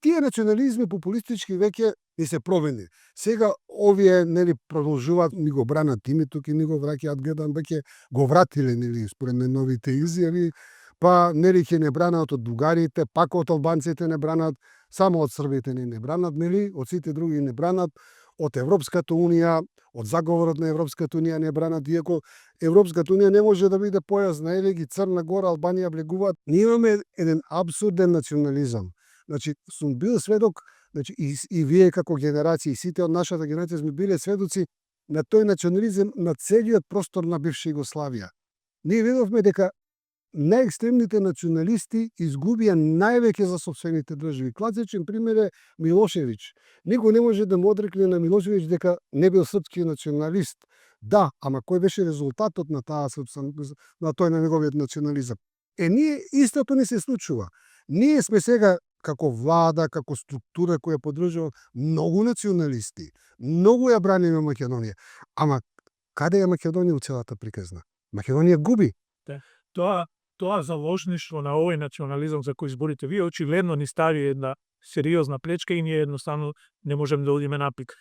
тие национализми популистички веќе и се провени. Сега овие нели продолжуваат, ни го бранат името, ки ни го враќаат, гледам веќе го вратиле нели според новите изјави, па нели ќе не бранат од бугарите, пак од албанците не бранат, само од србите не бранат, нели, од сите други не бранат, од Европската унија, од заговорот на Европската унија не бранат, иако Европската унија не може да биде појасна, еле ги Црна Гора, Албанија влегуваат. Ние имаме еден абсурден национализам. Значи, сум бил сведок, значи, и вие како генерација, и сите од нашата генерација сме биле сведоци на тој национализам на целиот простор на бивша Југославија. Ние видовме дека најекстремните националисти изгубија највеќе за сопствените држави. Класичен пример е Милошевиќ. Никој не може да му одрекне на Милошевиќ дека не бил српски националист. Да, ама кој беше резултатот на на тој на неговиот национализам? Ние истото не се случува. Ние сме сега како влада, како структура која поддржува многу националисти. Многу ја браниме Македонија. Ама каде е Македонија у целата приказна? Македонија губи. Тоа заложништво на овој национализам за кој зборите вие очигледно ни стави една сериозна плечка и ние едноставно не можеме да одиме напред.